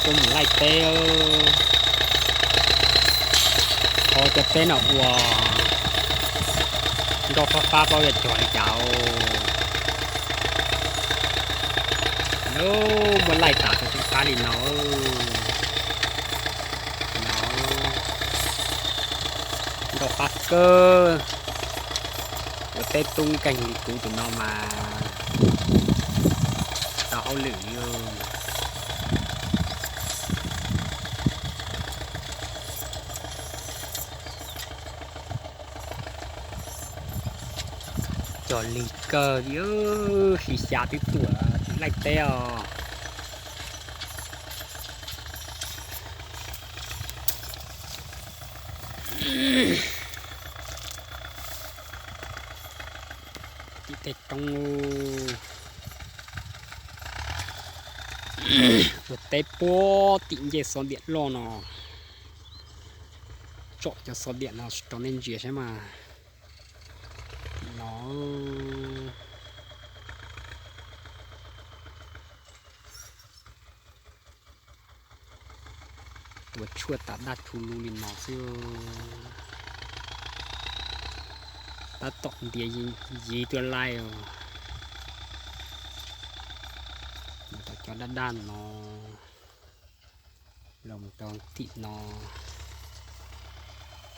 Tuaj mus laij teb, qhov cov teb no ua nkauj fab fab, paub yog cog li cas. Muab laij tas rau tseem qab li no. No, nkauj fab kawg. Ua teb tub nkeeg li kuv tus no mas tau hauj lwm li. Cog lig kawg li, xyoo xya twb tuaj laij teb os. Tim tej roob, ua teb puag tim ncej xov diam loj no. Tsom cov xov diam no rau nej ntsia saib mas. Tim no, tua tshuaj tas daj rhu lug li no xwb. Tab tom ntiav yiv tuaj laij os. Mus rau cov daj daj no, los mus rau tim no,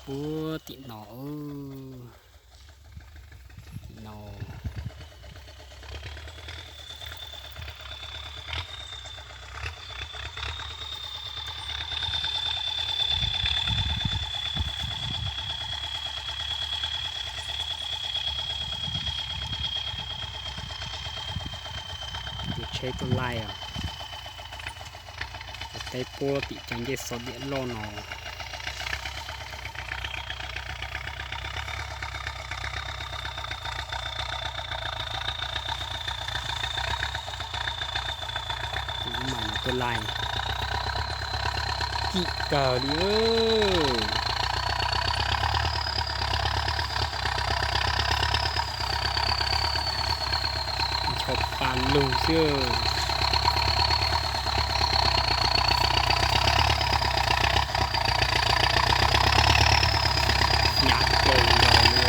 puag tim no, tim no. Tus tsheb tuaj laij os. Ua teb puag tim cov ncej xov diam loj no. Tus mas no tuaj laij kim kawg li. Ncho pa lug xwb. Hnyav kawg nkaus li.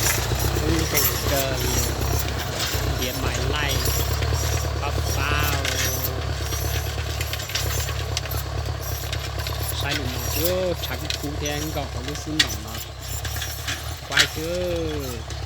Ub, kawg nkaus li, ntiav mais laij pab pab. Saib li no xwb, tshav kub kub thiab nkaum hauv lub xub ntoos no, quaib xwb.